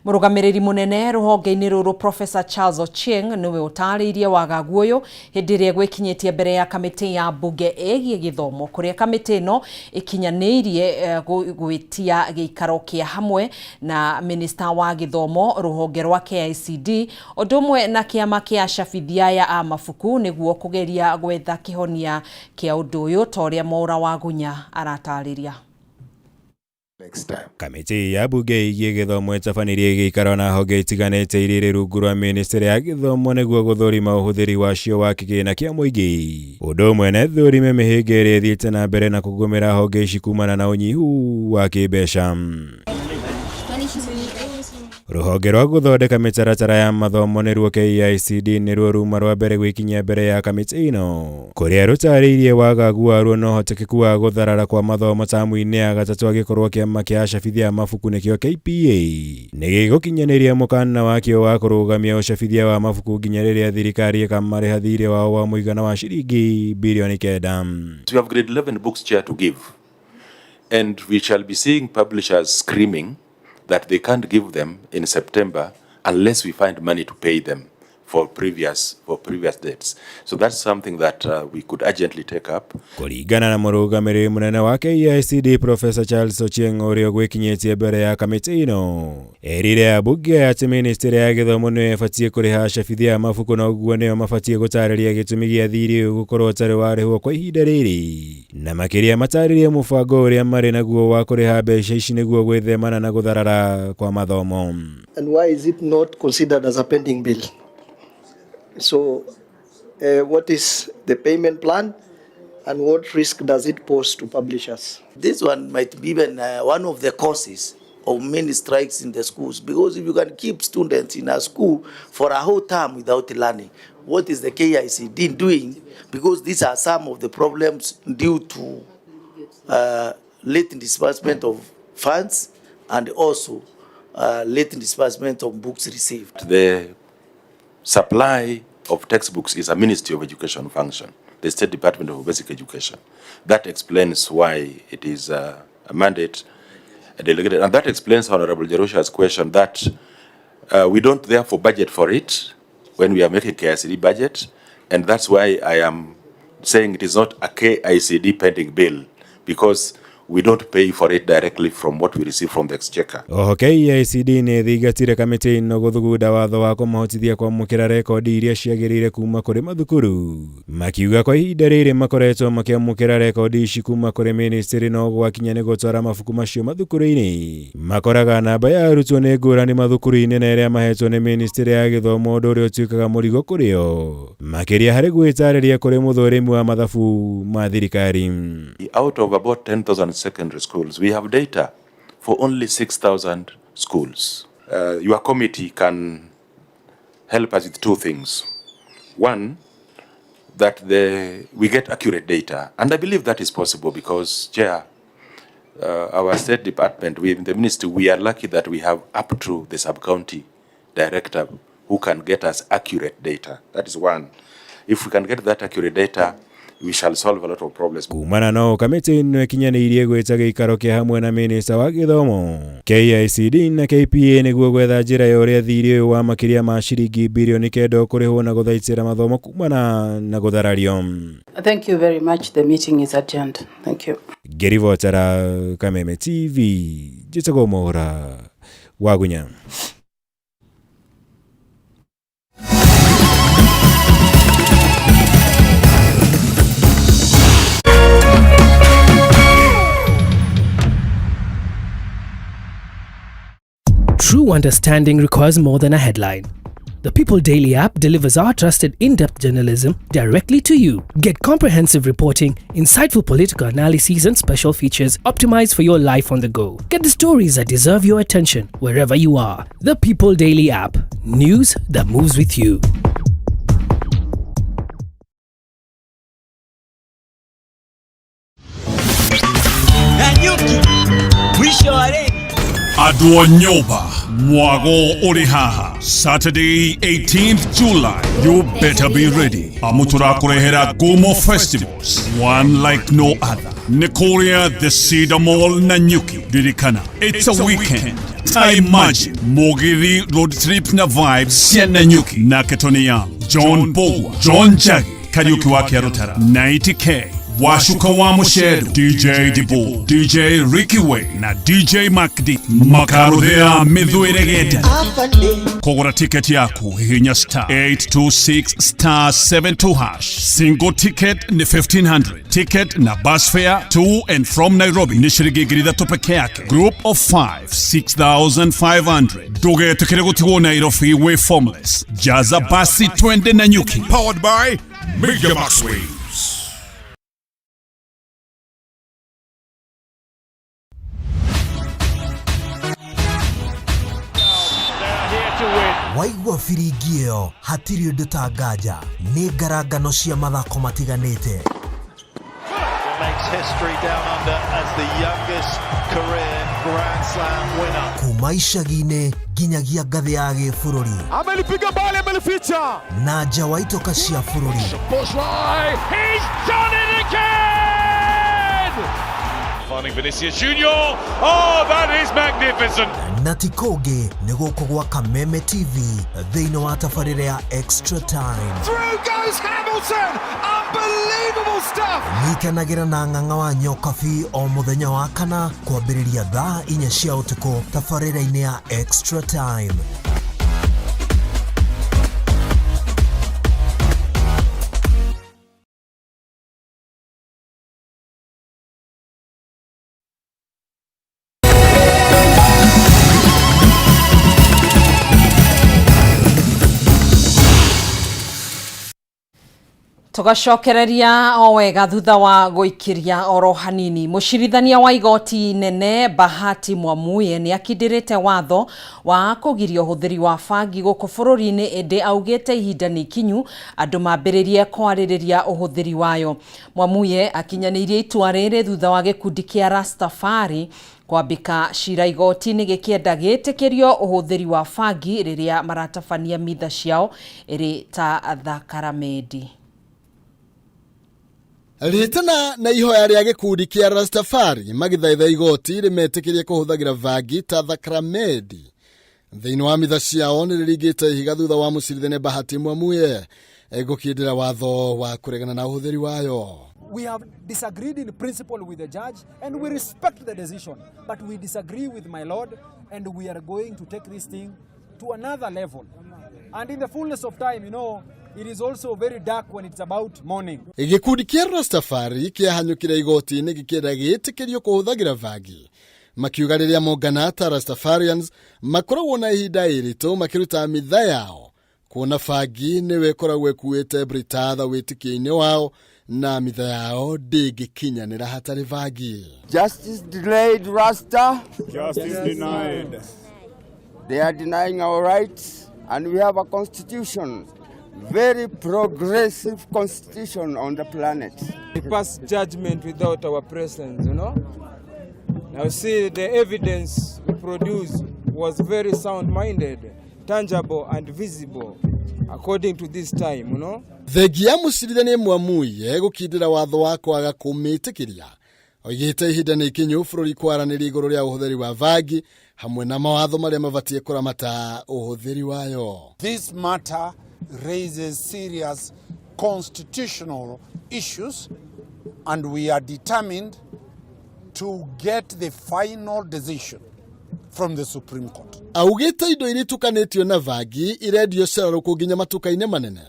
Mũrũgamĩrĩri mũnene rũhonge-inĩ rũrũ Professor Charles Ochieng nĩwe ũtarĩirie wagagu ũyũ hĩndĩ ĩrĩa gwĩkinyĩtie mbere ya kamĩtĩ ya mbunge ĩgiĩ gĩthomo kũrĩa kamĩtĩ ĩno ĩkinyanĩirie gwĩtia gĩikaro kĩa hamwe na minista wa gĩthomo rũhonge rwa KICD ũndũ ũmwe na kĩama kĩa acabithia ya a mabuku nĩguo kũgeria gwetha kĩhonia kĩa ũndũ ũyũ ta ũrĩa Mwaũra wa Gunya aratarĩria. Kamĩtĩ ya mbunge ĩgiĩ gĩthomo ĩtabanirie gĩikaro na honge itiganĩte iria irĩ rungu rwa ministry ya gĩthomo nĩguo gũthũrima ũhũthĩri wacio wa kĩgĩna kĩa mũingĩ, ũndũ ũmwe na ĩthũrime mĩhĩnga ĩrĩa ĩthiĩte na mbere na kũgũmĩra honge ici kumana na ũnyihu wa kĩmbeca. Rũhonge rwa gũthondeka mĩtaratara ya mathomo nĩruo KICD nĩruo ruma rwa mbere gwĩkinyia mbere ya kamĩtĩ ĩno kũrĩa rũtarĩirie wagagu waruo na ũhotekeku wa gũtharara kwa mathomo tamu-inĩ ya gatatũ angĩkorwo kĩama kĩa acabithia a mabuku nĩkĩo KPA nĩ gĩgũkinyanĩria mũkana wakĩo wa kũrũgamia ũcabithia wa mabuku nginya rĩrĩa thirikari ĩkamarĩha thirĩ wao wa mũigana wa ciringi birioni 9. We have grade 11 books chair to give, and we shall be seeing publishers screaming that they can't give them in September unless we find money to pay them for previous debts. So that's something that we could urgently take up. Kũringana na mũrũgamĩrĩri mũnene wa KICD Professor Charles Ochieng ũrĩa ũgwĩkinyĩtie mbere ya kamĩtĩ ĩno, erire ambunge atĩ ministry ya gĩthomo nĩyo ĩbatiĩ kũrĩha acabithia a mabuku na ũguo nĩo mabatiĩ gũtarĩria gĩtũmi gĩa thirĩ ũyũ gũkorwo ũtarĩ warĩhwo kwa ihinda rĩrĩ, na makĩria matarĩrie mũbango ũrĩa marĩ naguo wa kũrĩha mbeca ici nĩguo gwĩthemana na gũtharara kwa mathomo. And why is it not considered as a pending bill? So what is the payment plan and what risk does it pose to publishers? This one might be even one of the causes of many strikes in the schools, because if you can keep students in a school for a whole term without learning, what is the KICD doing? Because these are some of the problems due to late disbursement of funds and also late disbursement of books received. The supply of textbooks is a Ministry of Education function, the State Department of Basic Education. That explains why it is a mandate delegated. And that explains Honorable Jerusha's question that we don't therefore budget for it when we are making KICD budget. And that's why I am saying it is not a KICD pending bill, because we don't pay for it directly from what we receive from the exchequer. Oho KICD nĩ ĩthingatire kamĩtĩ ĩno gũthugunda watho wa kũmahotithia kwamũkĩra rekondi iria ciagĩrĩire kuma kũrĩ mathukuru, makiuga kwa ihinda rĩrĩ makoretwo makĩamũkĩra rekondi ici kuma kũrĩ ministry, no gwakinya nĩ gũtwara mabuku macio mathukuru-inĩ makoraga namba ya arutwo nĩ ngũrani mathukuru-inĩ na ĩrĩa mahetwo nĩ ministry ya gĩthomo, ũndũ ũrĩa ũtuĩkaga mũrigo kũrĩ o makĩria harĩ gwĩtarĩria kũrĩ mũthũrimi wa mathabu ma thirikari. Out of about 10,000 secondary schools, we have data for only 6,000 schools. Your committee can help us with two things. One, that we get accurate data, and I believe that is possible because, Chair, our State Department, we in the ministry, we are lucky that we have up to the sub-county director who can get us accurate data. That is one. If we can get that accurate data, we shall solve a lot of problems. Kumana no kamĩtĩ ĩno ĩkinyanĩirie gwĩta gĩikaro kĩa hamwe na minista wa gĩthomo, KICD na KPA nĩguo gwetha njĩra ya ũrĩa thirĩ ũyũ wa makĩria ma ciringi birioni 9 ũkũrĩhwo na gũthaitĩra mathomo kumana na gũtharario. Thank you very much. The meeting is adjourned. Thank you. Ngĩribotera Kameme TV, njĩtagwo Mwaura Wagunya. True understanding requires more than a headline. The People Daily app delivers our trusted in-depth journalism directly to you. Get comprehensive reporting, insightful political analyses and special features optimized for your life on the go. Get the stories that deserve your attention wherever you are. The People Daily app. News that moves with you. Andũ a nyũmba mwago ũrĩ haha Saturday 18th July, you better be ready. Amu tũrakũrehera Gumo Festivals, one like no other. Nĩ kũrĩa the Cedar Mall Nanyuki. Ririkana, it's a weekend. Imagine Mugithi road trip na vibes cia Nanyuki na Ketoni Young, John Bogwa, John Jagi, Kariuki wa Kĩarũtara, 90K, Washuka wa Musheru, DJ Dibu, DJ Ricky Way na DJ Macd makaruthia mĩthwĩre genda. Kũgũra tiketi yaku hihinya star 826 star 72 hash. Single ticket ni 1500. Ticket na bus fare to and from Nairobi ni shiringi 3,000 peke yake. Group of 5 6500. Ndũgetĩkĩre gũtigwo Nairobi wĩ formless. Jaza basi twende Nanyuki. Powered by Media Max Waves. Waigua biringi ĩyo hatirĩ ũndũ ta nganja nĩ ngarangano cia mathako matiganĩte. Makes history down under as the youngest career Grand Slam winner. Kuma icagi-inĩ nginyagia ngathĩ ya gĩbũrũri. Amelipiga bali, amelificha. Na nja wa itoka cia bũrũri. He's done it again! Finding Vinicius Junior. Oh, that is magnificent. Na ti kũngĩ nĩ gũkũ gwa Kameme TV thĩinĩ wa tabarĩra ya Extra Time. Through goes Hamilton! Unbelievable stuff! Nyitanagĩra na ng'ang'a wa Nyokabi o mũthenya wa kana kwambĩrĩria thaa 4 cia ũtukũ tabarĩra-inĩ ya Extra Time. Tugacokereria o wega thutha wa gũikĩria oro hanini. Mũcirithania wa igoti nene Bahati Mwamuye nĩ akindĩrĩte watho wa kũgiria ũhũthĩri wa bangi gũkũ bũrũri-inĩ, ĩndĩ augĩte ihinda nĩ ikinyu andũ mambĩrĩrie kwarĩrĩria ũhũthĩri wayo. Mwamuye akinyanĩirie itua rĩrĩ thutha wa gĩkundi kĩa Rastafari Kwambĩka cira igoti-inĩ gĩkĩenda gĩtĩkĩrio ũhũthĩri wa bangi rĩrĩa maratabania mitha ciao ĩrĩ ta thakaramendi. Rĩtana na ihoya rĩa gĩkundi kĩa Rastafari magĩthaitha igoti rĩmetĩkĩrie kũhũthagĩra bangi ta thakaramendi thĩinĩ wa mitha ciao nĩ rĩringĩte ihiga thutha wa mũcirithania Bahati Mwamuye gũkindĩra watho wa kũregana na ũhũthĩri wayo. We have disagreed in principle with the judge and we respect the decision, but we disagree with my lord and we are going to take this thing to another level. And in the fullness of time, you know, it is also very dark when it's about morning. Gĩkundi kĩa Rastafari kĩahanyũkire igoti-inĩ gĩkĩenda gĩtĩkĩrio kũhũthagĩra bangi, makiuga rĩrĩa mongana ta Rastafarians makoragwo na ihinda iritũ makĩruta mitha yao, kuona bangi nĩwe ĩkoragwo ĩkuĩte Britatha wĩtĩkio-inĩ wao na mitha yao ndĩngĩkinyanĩra hatarĩ bangi. Justice delayed, Rasta. Justice denied. They are denying our rights, and we have a constitution, very progressive constitution on the planet. They pass judgment without our presence, you know. Now see, the evidence we produced was very sound-minded, tangible and visible according to this time, you know. Thengia mũcirithania Mwamuye gũkindĩra watho wa kwaga kũmĩtĩkĩria, oigĩte ihinda nĩ ikinyu bũrũri kwaranĩria igũrũ rĩa ũhũthĩri wa bangi hamwe na mawatho marĩa mabatiĩ kũramata ũhũthĩri wayo. This matter raises serious constitutional issues and we are determined to get the final decision from the Supreme Court. Augĩte indo iria itukanĩtio na bangi irendio cararũkũ nginya matuka-inĩ manene,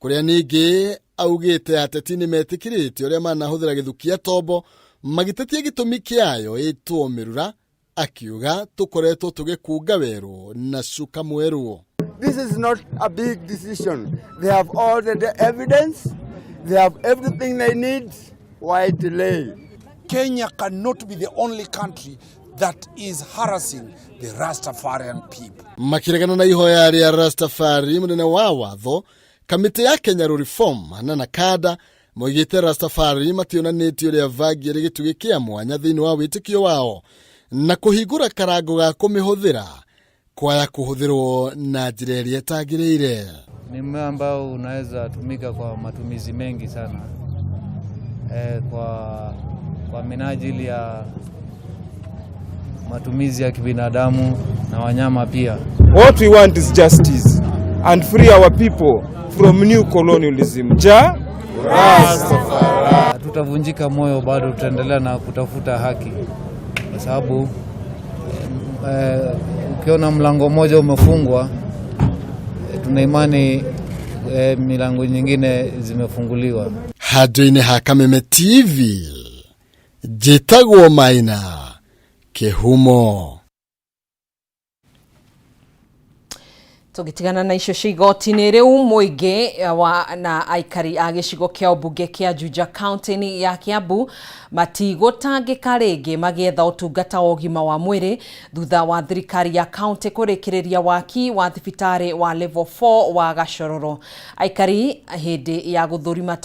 kũrĩa ningĩ augĩte ateti nĩ metĩkĩrĩte ũrĩa manahũthĩra gĩthukia tombo magĩtetia gĩtũmi kĩayo ĩtwo mĩrura, akiuga tũkoretwo tũgĩkunga werũ na cuka mwerũ. This is not a big decision. They have all the evidence, they have everything they need. Why delay? Kenya cannot be the only country that is harassing the Rastafarian people. Makiregana na ihoya rĩa Rastafari, mũnene wa watho kamĩtĩ ya Kenya Law Reform na Nakada moigĩte Rastafari mationanĩtie ũrĩa bangi ĩrĩ gĩtugĩ kĩa mwanya thĩinĩ wa wĩtĩkio wao na kũhingũra karango ga kũmĩhũthĩra kwaya kũhũthĩrwo na njĩra ĩrĩa ĩtagĩrĩire. Ni mmea ambao unaweza tumika kwa matumizi mengi sana, kwa minajili ya matumizi ya kibinadamu na wanyama pia. What we want is justice and free our people from new colonialism. Ja Rastafari. Hatutavunjika moyo, bado tutaendelea na kutafuta haki, kwa sababu ukiona mlango mmoja umefungwa, tuna imani milango nyingine zimefunguliwa. Handũ-inĩ ha Kameme TV, njĩtagwo Maina Kĩhumo. Tũgĩtigana na icio cia igoti-inĩ rĩu mũingĩ wa na aikari a gĩcigo kĩa ũmbunge kĩa Juja kaunti-inĩ ya Kiambu matigũtangĩka rĩngĩ magĩetha ũtungata wa ũgima wa mwĩrĩ thutha wa thirikari ya kaunti kũrĩkĩrĩria waki wa thibitarĩ wa level 4 wa Gachororo. Aikari hĩndĩ ya gũthũrima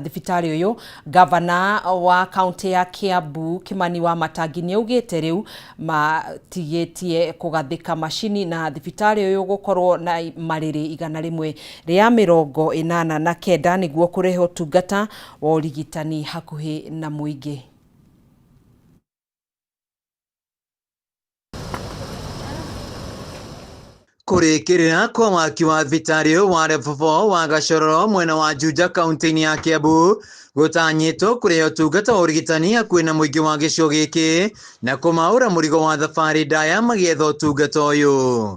thibitarĩ ũyũ, gavana wa kaunti ya Kiambu Kimani wa Matangi nĩaugĩte rĩu matigĩtie kũgathĩka macini na thibitarĩ ũyũ gũkorwo na marĩrĩ 189 nĩguo kũrehe ũtungata wa ũrigitani hakuhĩ na mũingĩ. Kũrĩkĩrĩra kwa waki wa thibitarĩ ũyũ wa level 4 wa Gachororo mwena wa Juja kaunti-inĩ ya Kiambu gũtanyĩtwo kũrehe ũtungata wa ũrigitani hakuhĩ na mũingĩ wa gĩcigo gĩkĩ na kũmaũra mũrigo wa thabarĩ ndaya magĩetha ũtungata ũyũ.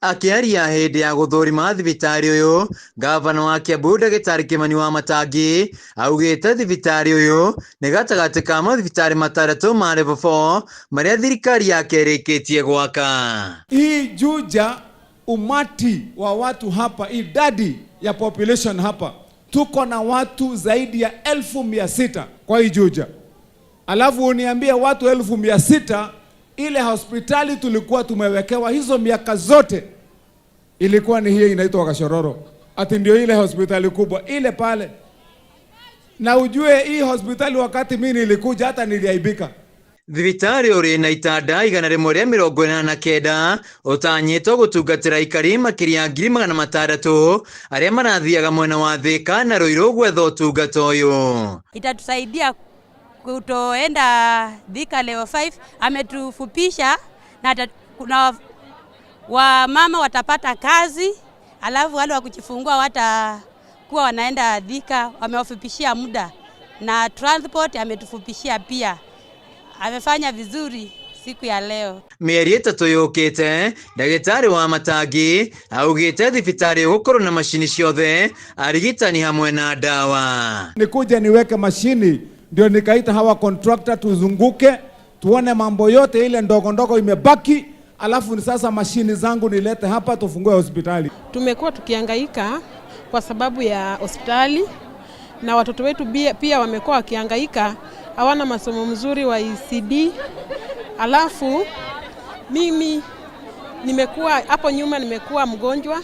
Akĩaria hĩndĩ ya gũthũrima thibitarĩ ũyũ, gavana wa Kiambu ndagĩtarĩ Kimani wa Matangi augĩte thibitarĩ ũyũ nĩ gatagatĩ ka mathibitarĩ matandatũ ma level 4 marĩa thirikari yake ĩrĩkĩtie gwaka. Hii Juja, umati wa watu hapa, idadi ya population hapa, tuko na watu zaidi ya 600,000 kwa hii Juja. Alafu uniambie watu 600,000, ile hospitali tulikuwa tumewekewa hizo miaka zote ilikuwa ni hiyo inaitwa Gachororo. Ati ndio ile hospitali kubwa ile pale. Na ujue hii hospitali wakati mimi nilikuja hata niliaibika. Thibitarĩ ũrĩ na itanda 189 ũtanyĩtwo gũtungatĩra aikari makĩria ya 600,000 arĩa marathiaga mwena wa Thika na Ruiru gwetha ũtungata ũyũ. Itatusaidia kutoenda Thika level 5, ametufupisha na kuna wamama watapata kazi, alafu wale wa kujifungua watakuwa wanaenda Thika, wamewafupishia muda na transport ametufupishia pia. Amefanya vizuri siku ya leo. Mĩeri 3 yũkĩte, ndagĩtarĩ wa Matangi augĩte thibitarĩ ĩgũkorwo na macini ciothe, arigitani hamwe na ndawa. Nikuja niweke mashini ndio nikaita hawa contractor tuzunguke tuone mambo yote ile ndogo ndogo imebaki, alafu ni sasa mashini zangu nilete hapa tufungue hospitali. Tumekuwa tukihangaika kwa sababu ya hospitali na watoto wetu pia wamekuwa wakihangaika, hawana masomo mzuri wa ECD. Alafu mimi nimekuwa hapo nyuma nimekuwa mgonjwa,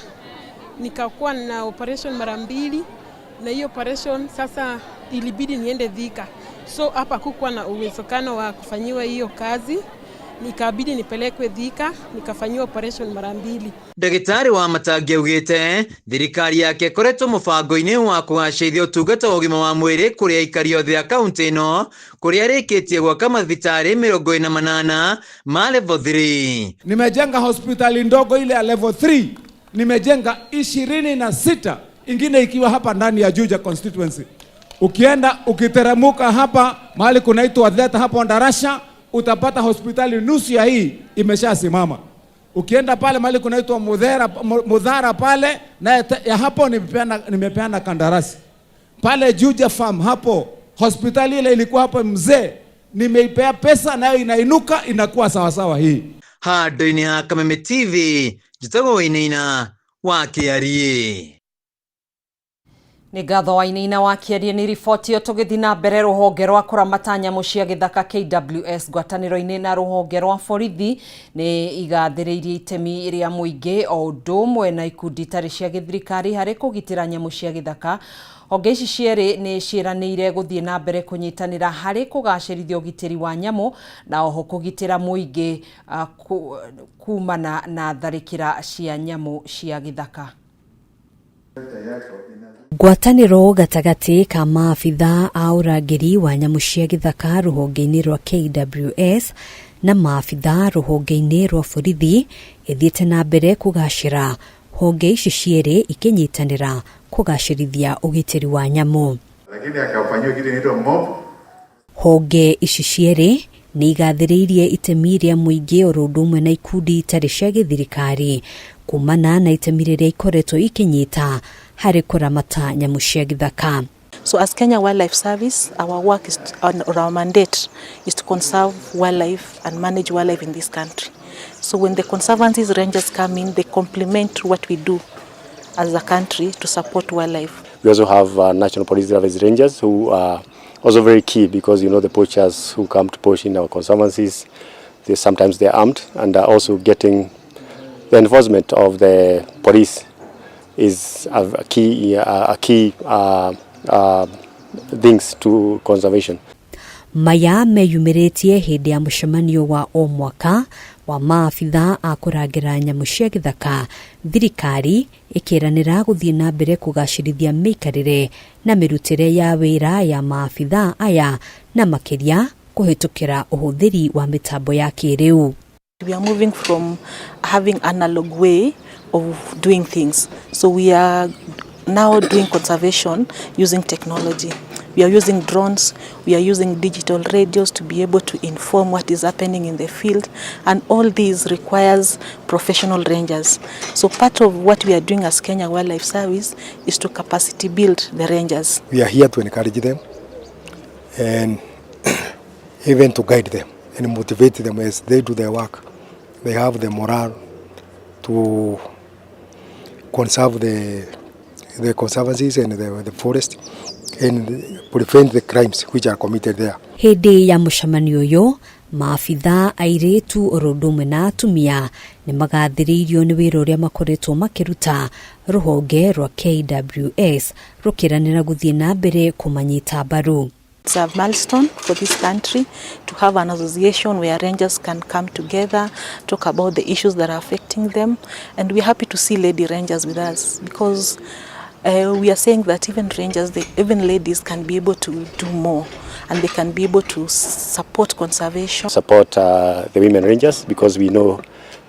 nikakuwa na operation mara 2, na hiyo operation sasa ilibidi niende Thika. So hapa kukuwa na uwezekano wa kufanyiwa hiyo kazi, nikabidi nipelekwe Thika nikafanyiwa operation mara 2. Ndagĩtarĩ wa Matangi augĩte thirikari yake ĩkoretwo mũbango-inĩ wa kũgacĩrithia ũtungata wa ũgima wa mwĩrĩ kũrĩ aikari othe a kaũntĩ ĩno, kũrĩa arĩkĩtie gwaka mathibitarĩ 48 ma level 3. Nimejenga hospitali ndogo ile ya level 3, nimejenga 26, ingine ikiwa hapa ndani ya Juja constituency. Ukienda ukiteremuka hapa mahali kunaitwa Theta hapo Ndarasha, utapata hospitali nusu ya hii imeshasimama. Ukienda pale mahali kunaitwa Mudhara pale na ya hapo nimepeana kandarasi. Pale Juja Farm hapo hospitali ile ilikuwa hapo mzee, nimeipea pesa nayo inainuka inakuwa sawa sawa hii. Handũ-inĩ ha Kameme TV, njĩtagwo Wainaina wa Kĩariĩ. Nĩ ngatho Wainaina wa Kĩariĩ nĩ riboti ĩyo. Tũgĩthiĩ na mbere, rũhonge rwa kũramata nyamũ cia gĩthaka KWS ngwatanĩro-inĩ na rũhonge rwa borithi nĩ igathĩrĩirie itemi rĩa mũingĩ o ũndũ ũmwe na ikundi itarĩ cia gĩthirikari harĩ kũgitĩra nyamũ cia gĩthaka. Honge ici cierĩ nĩ ciĩranĩire gũthiĩ na mbere kũnyitanĩra harĩ kũgacĩrithia ũgitĩri wa nyamũ na oho kũgitĩra mũingĩ kumana na tharĩkĩra cia nyamũ cia gĩthaka. Ngwatanĩro gatagatĩ ka maabitha a ũrangĩri wa nyamũ cia gĩthaka rũhonge-inĩ rwa KWS na maabitha rũhonge-inĩ rwa borithi ĩthiĩte na mbere kũgacĩra, honge ici cierĩ ikĩnyitanĩra kũgacĩrithia ũgitĩri wa nyamũ. Lakini akafanyiwa kitu inaitwa mob. Honge ici cierĩ nĩ igathĩrĩirie itemi rĩa mũingĩ oro ũndũ ũmwe na ikundi itarĩ cia gĩthirikari kumana na itemi rĩrĩa ikoretwo ikinyita harĩ kũramata nyamũ cia gĩthaka. So as Kenya Wildlife Service, our work is or our mandate is to conserve wildlife and manage wildlife in this country. So when the conservancies rangers come in, they complement what we do as a country to support wildlife. We also have National Police Service Rangers who are also very key because you know the poachers who come to poach in our conservancies, sometimes they are armed, and are also getting the enforcement of the police is a key things to conservation. Maya meyumĩrĩtie hĩndĩ ya mũcemanio wa o mwaka wa maabitha a kũrangĩra nyamũ cia gĩthaka, thirikari ĩkĩranĩra gũthiĩ na mbere kũgacĩrithia mĩikarĩre na mĩrutĩre ya wĩra ya maabitha aya na makĩria kũhĩtũkĩra ũhũthĩri wa mĩtambo ya kĩrĩu. We are moving from having analog way of doing things. So we are now doing conservation using technology. We are using drones, we are using digital radios to be able to inform what is happening in the field, and all this requires professional rangers. So part of what we are doing as Kenya Wildlife Service is to capacity build the rangers. We are here to encourage them and even to guide them and motivate them as they do their work. They have the morale to conserve the conservancies and the forest and prevent the crimes which are committed there. Hĩndĩ ya mũcemanio ũyũ, Maabithaa airĩtu oro ũndũ ũmwe na atumia nĩ magathĩrĩirio nĩ wĩra ũrĩa makoretwo makĩruta rũhonge rwa KWS rũkĩranĩra gũthiĩ na mbere kũmanyita mbaru. It's a milestone for this country to have an association where rangers can come together, talk about the issues that are affecting them, and we're happy to see lady rangers with us because we are saying that even rangers, even ladies can be able to do more and they can be able to support conservation. Support the women rangers because we know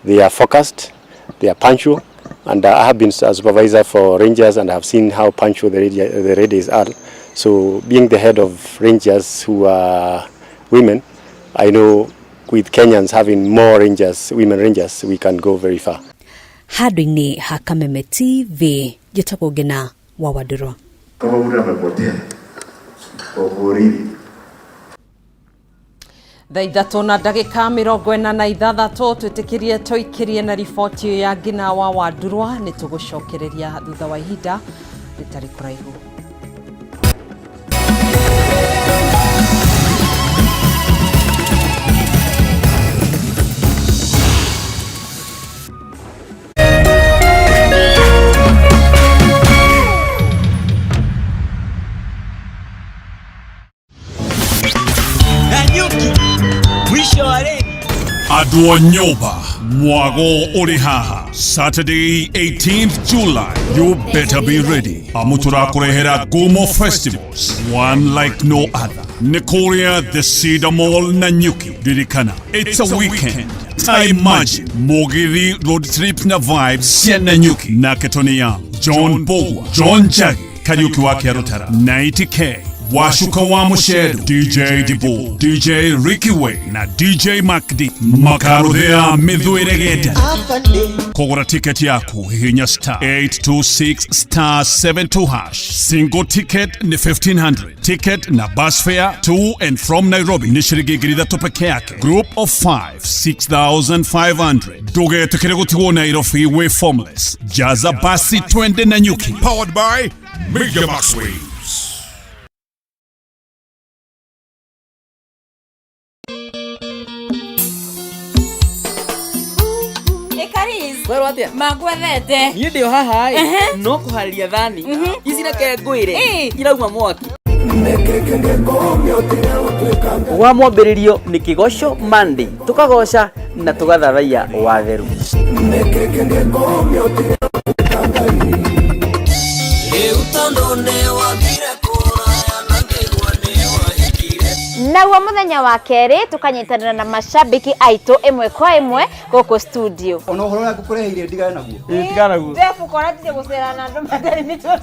they are focused, they are punctual, and I have been a supervisor for rangers and I have seen how punctual the ladies are. So being the head of rangers who are women, I know with Kenyans having more rangers, women rangers, we can go very far. Handũ-inĩ ha Kameme TV njĩtagwo Ngina wa Wandũrwa. Kama mtu amepotea kwa porini. Thaa ithatũ na ndagĩka 46 twĩtĩkĩrie tũikĩrie na riboti ĩyo ya Ngina wa Wandurwa. Nĩ tũgũcokereria thutha wa ihinda rĩtarĩ kũraihu. Andũ a nyũmba mwago ũrĩ haha Saturday 18th July, you better be ready, amu tũrakũrehera Gumo Festivals, one like no other, nĩ kũrĩa the Cedar Mall Nanyuki. Ririkana, it's a weekend. I imagine Mugithi road trip na vibes cia Nanyuki, nake Tony Young, John Bogwa, John Jagi, Kariuki wa Kĩarũtara, 90K, Washuka wa Musheru, DJ Dibu, DJ Ricky Way na DJ Macd makaruthia mĩthwĩre genda. Kũgũra tiketi yaku, hihinya star 826 star 72 hash. Single ticket ni 1500. Ticket na bus fare to and from Nairobi ni shiringi 3,000 peke yake. Group of 5, 6500. Ndũgetĩkĩre gũtigwo Nairobi wĩ formless. Jaza basi twende Nanyuki. Powered by Media Max Waves. Kwerwo atia? Mangwethete. Niĩ ndĩ o haha ĩ, no kũharĩria thani ici, reke ngwĩre irauma mwaki wa mwambĩrĩrio. Nĩ Kĩgoco Monday, tũkagoca na tũgathathaiya watheru. Rĩu tondũ nĩ wathire kũraya na ngĩigua nĩ wahikire. Naguo mũthenya wa kerĩ tũkanyitanĩra na mashabiki aitũ ĩmwe kwa ĩmwe gũkũ studio. Ona ũhoro ũrĩa ngũkũreheire ndigane naguo. Tigana naguo. Jeff, kora tije gũcera na andũ matarĩ mĩtwe.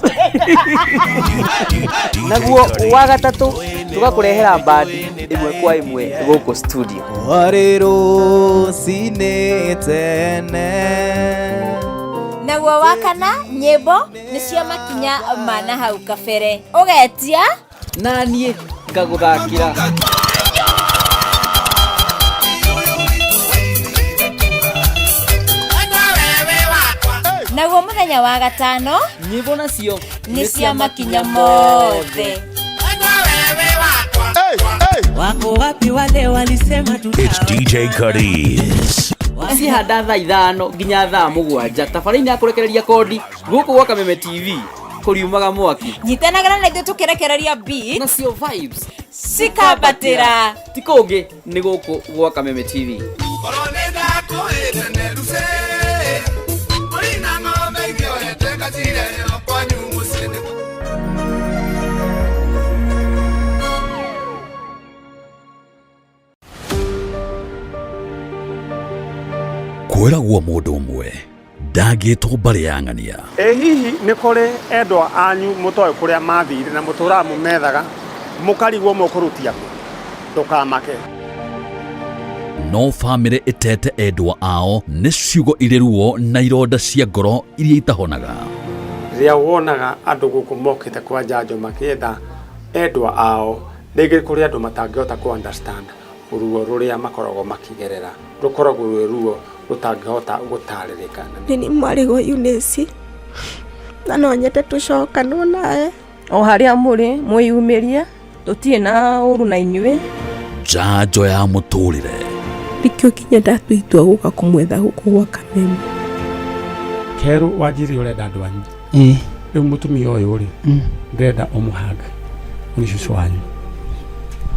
Naguo wa gatatũ tũgakũrehera bandi ĩmwe kwa ĩmwe gũkũ studio. Warĩ rũcinĩ tene. Naguo wa kana, nyĩmbo nĩcio makinya ma na hau kabere ũgetia na niĩ ngagũthakĩra. Naguo mũthenya wa gatano, nyĩmbo nacio nĩ cia makinya mothe. Wako wapi wale walisema tuta It's DJ Cuddies. Cihanda thaa 5 nginya thaa 7 tabarĩ-inĩ ya kũrekereria kondi gũkũ gwa Kameme TV kũriumaga mwaki. Nyitanagĩra na ithuĩ tũkĩrekereria beat nacio vibes cikambatĩra. Ti kũngĩ, nĩ gũkũ gwa Kameme TV. Korwo nĩ ndakwĩte nĩ Lucy. Mbũri na ng'ombe ingĩohete ngacirehera kwanyu mũciĩ nĩ Kwĩragwo mũndũ ũmwe ndangĩtwo mbarĩ ya ng'ania. Ĩ hihi nĩ kũrĩ endwa anyu mũtoĩ kũrĩa mathire na mũtũraga mũmethaga mũkarigwo mũkũrutia kũ? Ndũkamake. No bamĩrĩ ĩtete endwa ao nĩ ciugo irĩ ruo na ironda cia ngoro iria itahonaga. Rĩrĩa wonaga andũ gũkũ mokĩte kwa njanjo makĩetha endwa ao, rĩngĩ kũrĩ andũ matangĩhota kũ understand ruo rũrĩa makoragwo makĩgerera, rũkoragwo rwĩ ruo rũtangĩhota gũtarĩrĩka. Nĩ mwarĩ wa Eunice na no nyende tũcokanwo nawe. O harĩa mũrĩ mwĩyumĩrie, tũtirĩ na ũru na inyuĩ. Njanjo ya mũtũrĩre. Nĩkĩo nginya ndatua itua gũka kũmwetha gũkũ gwa Kameme. Kerũ wanjiri ũrenda andũ anyu. Ĩĩ. Rĩu mũtumia ũyũ rĩ, ndĩrenda ũmũhanga nĩ cũcũ wanyu.